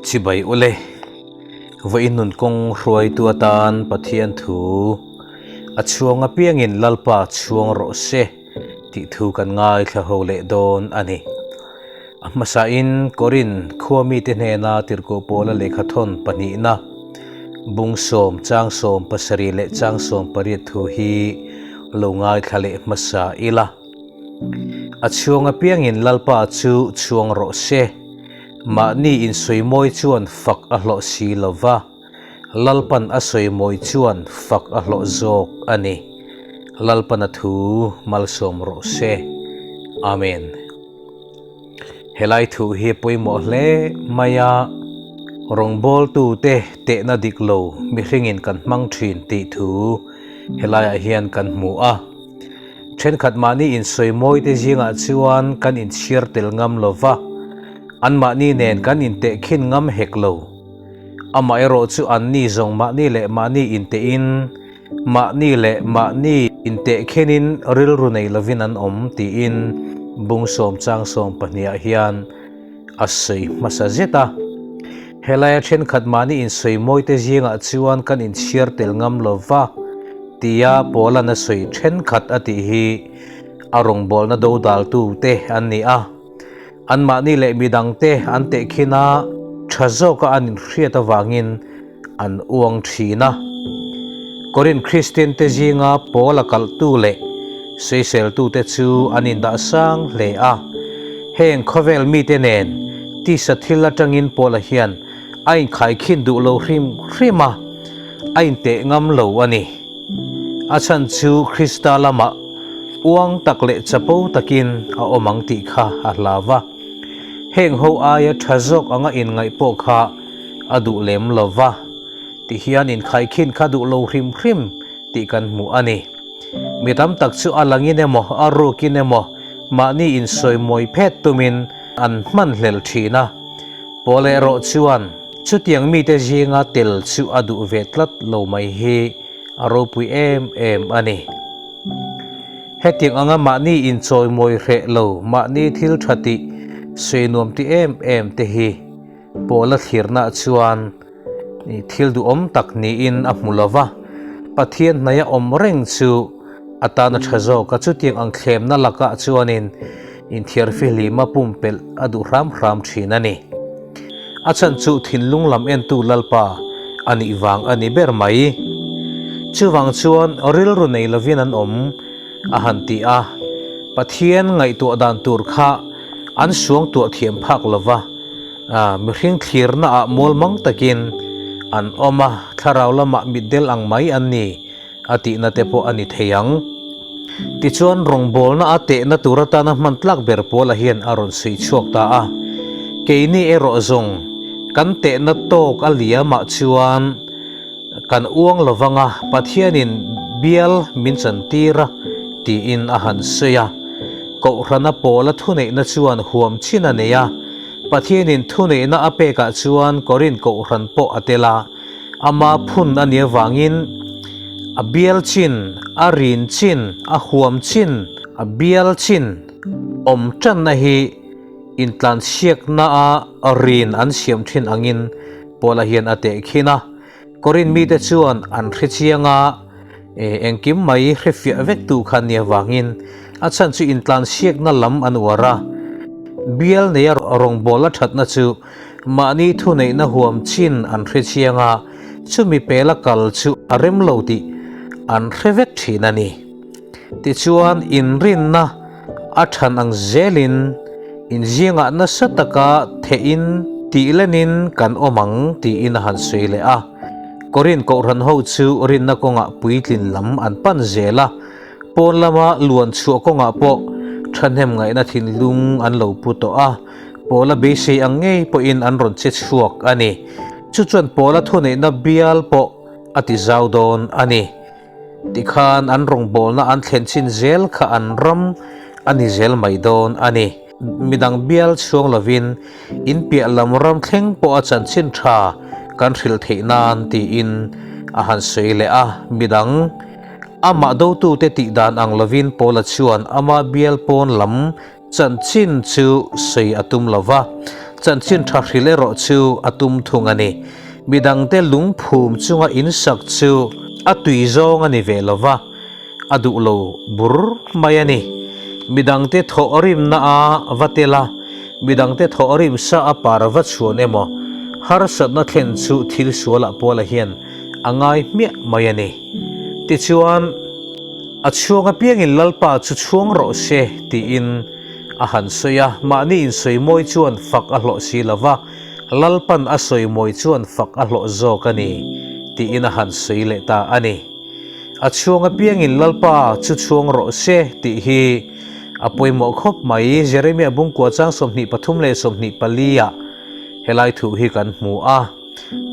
Chibai ule, vawiin nun kawng hruaitu atan Pathian thu a chhuang apiangin Lalpa chhuang rawh se tih thu kan ngaithla ho leh dawn a ni. A hmasain Korin khua mite hnena tirhkoh pawla lehkhathawn pahnihna bung sawm chang 17 leh chang 18 thu hi lo ngaithla leh hmasa ila. A chhuang apiangin Lalpa chu chhuang rawh se, mahni insawimawi chuan fak a hlawh si lo va, Lalpan a sawimawi chuan fak a hlawh zawk a ni. Lalpan a thu malsawm rawh se. Amen. Helai thu hi pawimawh hle mai a, rawngbawltute tehna dik lo mihringin kan hmang thin tih thu helaiah hian kan hmu a. Thenkhat mahni insawimawi te zingah chuan kan inchhiar tel ngam lo va, anmahni nen kan intehkhin ngam hek lo. Amaherawh chu anni zawng mahni leh mahni intehin Mahni leh mahni intehkhenin rilru nei lovin an awm tiin bung sawm chang sawm pahniha hian a sawi hmasa zet a. Helaia thenkhat mahni insawi mawite zingah chuan kan inchhiar tel ngam lo va tia Paula'n a sawi thenkhat a tih hi a rawngbawlna dodaltute an ni a. Anmahni leh midangte an tehkhin a, tha zawka an inhriat avangin an uang thin a. Korinth Kristiante zinga Paul a kalhtu leh sawiseltute chu an indah sang hle a. Heng khawvel mite nen tisa thil atangin Paula hian a inkhaikhin duh lo hrim hrim a, a inteh ngam lo a ni. A chhan chu Krista lamah uang tak leh chapo takin a awm ang tih kha a hlau va. Heng ho aia tha zawk anga inngaih pawh kha a duh lem lo va, ti hian inkhaikhin kha duh lo hrim hrim tih kan hmu a ni. Mi tam tak chu a langin emaw a rukin emaw mahni insawimawi phet tumin an hmanhlel thin a, Paul erawh chuan chutiang mite zinga tel chu a duh ve tlat lo mai hi a ropui em em a ni. Hetiang anga mahni inchawimawi hreh lo, mahni thil tha tih sawi nuam ti em em te hi Paula thlirna chuan thil duhawm tak niin a hmu lo va, Pathian hnaia awm reng chu a tan a tha zawk a, chutiang ang thlemna lakah chuanin inthiarfihlima pumpelh a duh hram hram thin a ni. A chhan chu thinlung lam entu Lalpa a nih vang a ni ber mai. Chuvang chuan rilru nei lovin an awm a han ti a, Pathian ngaihtuah dan tur kha an suangtuah thiam phak lo va, mihring thlirnaah mualmang takin an awm a, thlarau lamah mitdel ang mai an ni a tihna te pawh a ni thei ang. Tichuan rawngbawlna a tehna tur atana hman tlak ber pawlah hian a rawn suih chhuak ta a, keini erawh zawng kan tehna tawk a liamah chuan Kan uang lo vang a, Pathianin bial min chantir a, tiin a han sawi a. Kohhrana Paula thuneihna chuan huam chin a nei a, Pathianin thuneihna a pekah chuan Korinth kohhran pawh a tel a, ama phun a nih avangin a bial chin, a rin chin, a huam chin, a bial chin awm tanna hi intlansiakna a rin an siam thin angin Paula hian a tehkhin a. Korinth mite chuan an hre chiang a, engkim mai hre fiah vek tu kha nia vangin a chhan chu intlansiakna lam an uar a. Bial neia rawngbawla thatna chu mahni thuneihna huam chin an hre chiang a, chumi pela kal chu a rem lo tih an hre vek thin a ni. Tichuan inrinna a than ang zelin inzingah nasa taka thehin tih lenin kan awm ang tiin a han sawi leh a. Korinth kohhran ho chu rinna kawngah puitlin lam an pan zel a, pawn lama luan chhuah kawngah pawh thahnem ngaihna thinlung an lo pu tawh a, Paula beisei ang ngei pawhin an rawn che chhuak a ni. Chu chuan Paula thuneihna bial pawh a ti zau dawn a ni. Tikhan an rawngbawlna an thlen chin zel kha an ram a ni zel mai dawn a ni. Midang bial chhuang lovin in piah lam ram thleng pawh a chanchin tha kan hrilh theih nan tiin a han sawi leh a. Midang amah dotute tih dan ang lovin Paula chuan ama bial pawn lam Chanchin chu sawi a tum lo va. Chanchin tha hril erawh chu a tum thung a ni. Midangte lungphum chunga insak chu a tui zawng a ni ve lo va, a duh lo bur mai a ni. Midangte thawh rimna a va tel a, midangte thawh rim sa a par va chhuan emaw, harsatna thlen chu thil sualah Paula hian a ngai hmiah mai a ni. Tichuan, a chhuang apiangin Lalpa chu chhuang rawh se tiin a han sawi a, mahni insawi mawi chuan fak a hlawh si lo va, Lalpan a sawi mawi chuan fak a hlawh zawk a ni tiin a han sawi leh ta a ni. A chhuang apiangin Lalpa chu chhuang rawh se tih hi a pawimawh khawp mai. Jeremia bungkua chang 23 leh 24 ah helai thu hi kan hmu a.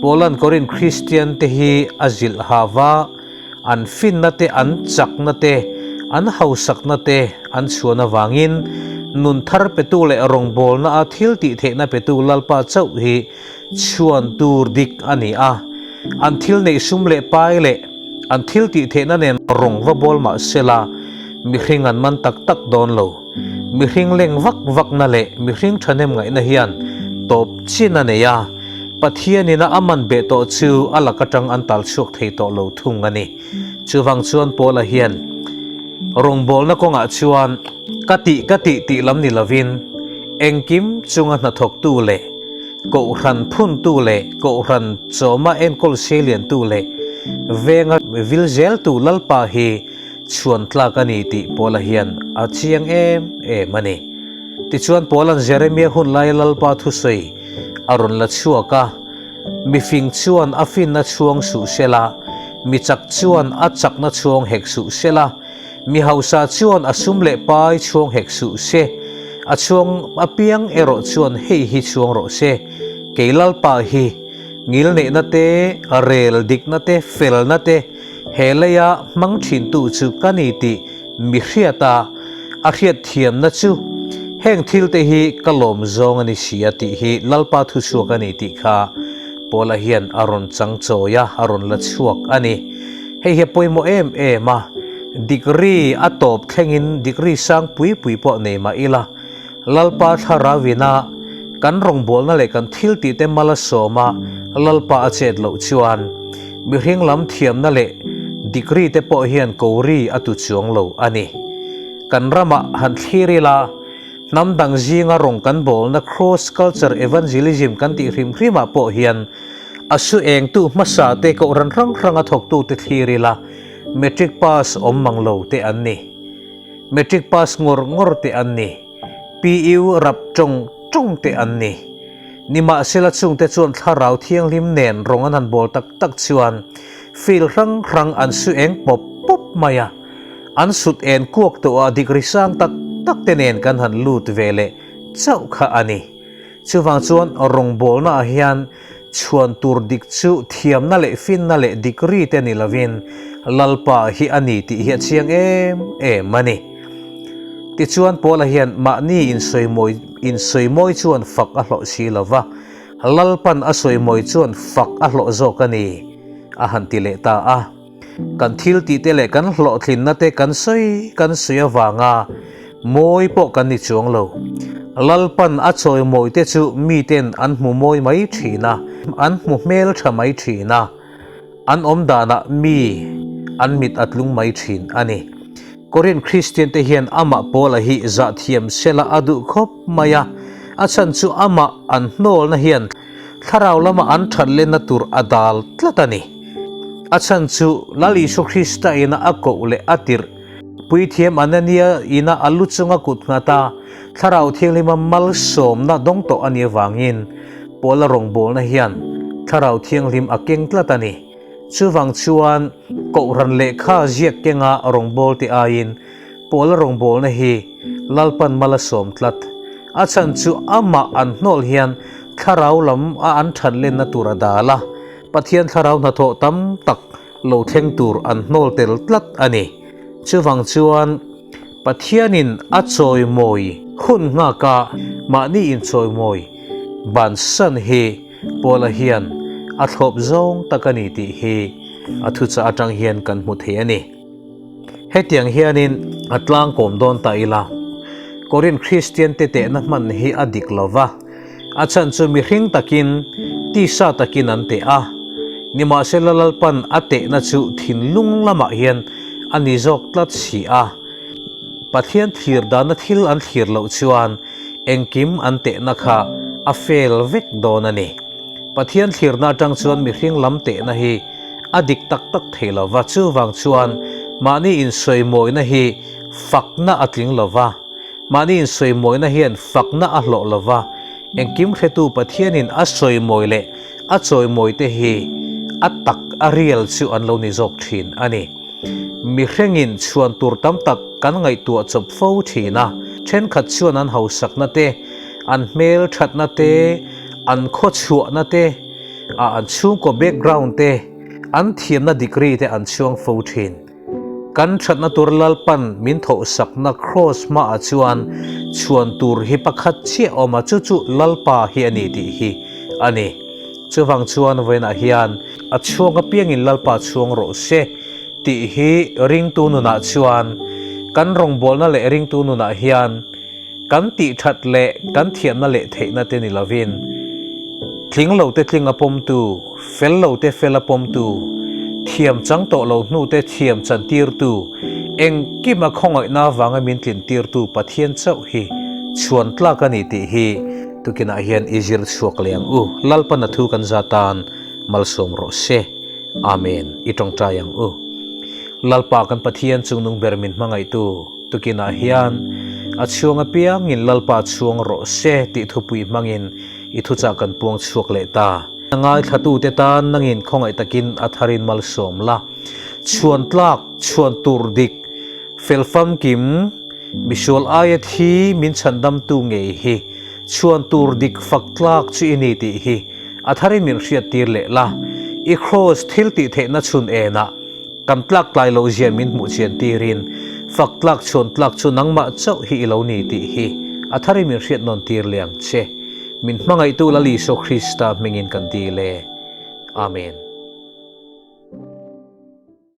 Paula'n Korinth Kristian te hi a zilh ha va, an finna te, an chakna te, an hausakna te an chhuan avangin nun thar petu leh rawngbawlna a thil tih theihna petu Lalpa chauh hi chhuan tur dik a ni a, an thil neih sum leh pai leh an thil tih theihna nen rawng va bawl mah sela mihring an man tak tak dawn lo. Mihring leng vak vakna leh mihring thahnem ngaihna hian tawp chin a nei a, Pathianin a man beh tawh chu a lak atang an tal chhuak thei tawh lo thung a ni. Chuvang chuan Paula hian rawngbawlna kawngah chuan ka tih ka tih tih lam ni lovin engkim chunga hnathawktu leh Kohhran phuntu leh Kohhran chawma enkawl seiliantu leh venga vil zeltu Lalpa hi chhuan tlak a ni tih Paula hian a chiang em em a ni. Tichuan Paula'n Jeremia hun laia Lalpa thusawi a rawn la chhuak a, Mifing chuan a finna chhuang suh sela, mi chak chuan a chakna chhuang hek suh sela, Mi hausa chuan a sum leh pai chhuang hek suh se, a chhuang apiang erawh chuan hei hi chhuang rawh se, kei Lalpa hi ngilneihna te, rel dikna te, felna te he leia hmang thintu chu ka ni tih mi hriata a hriatthiamna chu heng thil te hi ka lawm zawng a ni si a tih hi Lalpa thuchhuak a ni tih kha Paula hian a rawn chang chawi a, a rawn la chhuak a ni. Hei hi a pawimawh em em a, degree a tawp thlengin degree sang pui pui pawh nei mah ila, Lalpa thlarau ina kan rawngbawlna leh kan thil tih te mal a sawm a, Lalpa a chet loh chuan mihring lam thiamna leh degree te pawh hian kori a tu chuang lo a ni. Kan ramah han thlir ila, hnam dang zinga rawng kan bawlna cross culture evangelism kan tih hrim hrimah pawh hian A su engtu hmasa te kohhran hrang hranga thawktute thlir ila matric pass awm mang lo te an ni. Matric pass ngawr ngawr te an ni. PU rap tawng tawng te an ni. Nimahsela chungte chuan thlarau thianghlim nen rawng an han bawl tak tak chuan field hrang hrang an su eng pawp pawp mai a. An sut en kuak tawh a degree sang tak tak te nen kan han lut ve leh chauh kha a ni. Chuvang chuan rawngbawlna ah hian chhuan tur dik chu thiamna leh finna leh degree te ni lovin Lalpa hi a ni tih hi a chiang em em a ni. Tichuan Paula hian mahni insawimawi insawimawi chuan fak a hlawh si lo va, Lalpan a sawimawi chuan fak a hlawh zawk a ni a han ti leh ta a. Kan thil tih te leh kan hlawhtlinna te kan sawi kan sawi avanga mawi pawh kan ni chuang lo. Lalpan a chawimawi te chu miten an hmu mawi mai thin a, an hmu hmel tha mai thin a, an awm danah mi an mit a tlung mai thin a ni. Korinth Kristian te hian amah Paula hi zahthiam sela a duh khawp mai a, a chhan chu amah an hnawlna hian Thlarau lama an that lenna tur a dal tlat a ni. A chhan chu Lal Isua Krista ina a koh leh a tirh Puithiam Anania ina a lu chunga kut nghat a, Thlarau Thianghlima malsawmna dawng tawh a nih avangin Paula rawngbawlna hian Thlarau Thianghlim a keng tlat a ni. Chuvang chuan Kohhran lehkha ziak kenga rawngbawlte aiin Paula rawngbawlna hi Lalpan mal a sawm tlat. A chhan chu amah an hnawl hian thlarau lam a an that lenna tur a dal a, Pathian thlarau hnathawh tam tak lo thleng tur an hnawl tel tlat a ni. Chuvang chuan Pathianin a chawimawi hun nghaka mahni inchawimawi bansan hi Paula hian a thlawp zawng tak a ni tih hi a thuchah atang hian kan hmu thei a ni. Hetiang hianin a tlangkawm dawn ta ila, Korinth Kristiante tehna hman hi a dik lo va. A chhan chu mihring takin, tisa takin an teh a. Nimahsela Lalpan a tehna chu thinlung lamah hian a ni zawk tlat si a. Pathian thlir dana thil an thlir loh chuan engkim an tehna kha a fail vek dawn a ni. Pathian thlirna atang chuan mihring lam tehna hi a dik tak tak thei lo va, chuvang chuan mahni insawimawina hi fakna a tling lo va, mahni insawimawina hian fakna a hlawh lo va, engkim hretu Pathianin a sawimawi leh a chawimawite hi a tak a real chu an lo ni zawk thin a ni. Mihrengin chhuan tur tam tak kan ngaihtuah chawp fo thin a, thenkhat chuan an hausakna te, an hmel thatna te, an khawchhuahna te, an chhungkaw background te, an thiamna degree te an chhuang fo thin. Kan thatna tur Lalpan min thawhsakna kraws hmaah chuan chhuan tur hi pakhat chiah awm a, chu chu Lalpa hi a ni tih hi a ni. Chuvang chuan vawiinah hian a chhuang apiangin Lalpa chhuang rawh se tih hi ringtu nunah chuan kan rawngbawlna leh ringtu nunah hian kan tih that leh kan thiamna leh theihna te ni lovin tling lo te tling a pawmtu, fel lo te fel a pawmtu, thiam chang tawh lo hnu te thiam chan tirtu, engkima khawngaihna avanga min tlin tirtu Pathian chauh hi chhuan tlak a ni tih hi Tukinah hian i zir chhuak leh ang u. Lalpan a thu kan za tan malsawm rawh se. Amen. I tawngtai ang u. Lalpa kan Pathian chungnung ber min hmangaihtu tukinah hian a chhuang apiangin Lalpa chhuang rawh se tih thupui hmangin i thuchah kan puang chhuak leh ta. A ngaithlatute tan nangin khawngaih takin a tharin malsawm la. Chhuan tlak, chhuan tur dik, fel famkim, Misual aia thi min chhandamtu ngei hi chhuan tur dik fak tlak chu i ni tih hi a tharin min hriat tir leh la. I kraws thil tih theihna chhun enah kan tlak tlai loh zia min hmuh chian tirin fak tlak chhuan tlak chu nangmah chauh hi i lo ni tih hi a tharin min hriat nawn tir leh ang che. Min hmangaihtu Lal Isua Krista hmingin kan dil e. Amen.